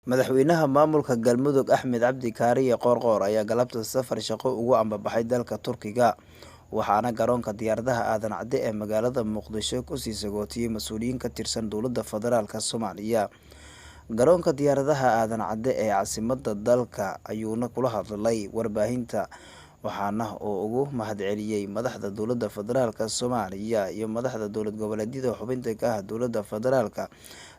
Madaxweynaha maamulka Galmudug Axmed Cabdi Kaariye Qoorqoor ayaa galabta safar shaqo ugu ambabaxay dalka Turkiga, waxaana garoonka diyaaradaha Aadan Cadde ee magaalada Muqdisho kusii sagootiyey mas-uuliyiin ka tirsan dowladda federaalka Soomaaliya. Garoonka diyaaradaha Aadan Cadde ee caasimadda dalka ayuuna kula hadlay warbaahinta, waxaana uu ugu mahadceliyey madaxda dowladda federaalka Soomaaliya iyo madaxda dowlad goboleedyada xubinta ka ah dowladda federaalka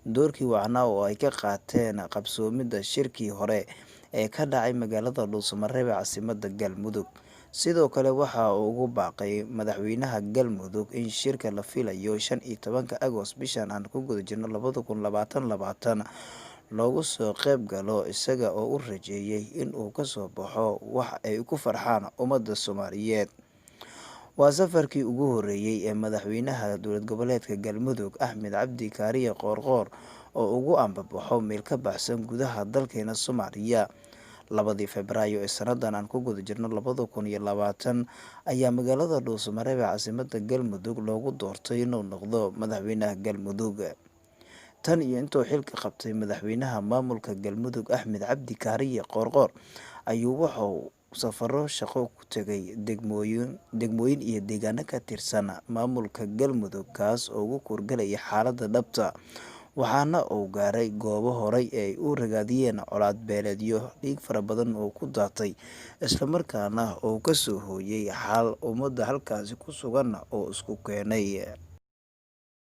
doorkii wacnaa oo ay ka qaateen qabsoomidda shirkii hore ee ka dhacay magaalada Dhuusamareeb ee caasimadda Galmudug. Sidoo kale waxa uu ugu baaqay madaxweynaha Galmudug in shirka la filayo 15-ka Agost bishan aan ku guda jirno 2020-20 loogu soo qeyb galo, isaga oo u rajeeyay in uu kasoo baxo wax ay ku farxaan ummadda Soomaaliyeed. Waa safarkii ugu horeeyay ee madaxweynaha dowlad goboleedka Galmudug Axmed Cabdi Kaariye Qoorqoor oo ugu ambabaxo meel ka baxsan gudaha dalkeena Soomaaliya. 2-dii Febraayo ee sanadan aan ku guda jirno 2020 ayaa magaalada Dhuusamareeb ee caasimadda Galmudug loogu doortay inuu noqdo madaxweynaha Galmudug. Tan iyo intuu xilka qabtay madaxweynaha maamulka Galmudug Axmed Cabdi Kaariye Qoorqoor ayuu wuxuu safaro shaqo ku tegay degmooyin iyo deegaano ka tirsan maamulka Galmudug, kaas oo ugu kuurgalaya xaaladda dhabta, waxaana uu gaaray goobo horay ee ay u ragaadiyeen colaad beeleedyo dhiig fara badan oo ku daatay, islamarkaana uu kasoo hooyay xal ummadda halkaasi ku suganna oo isku keenay.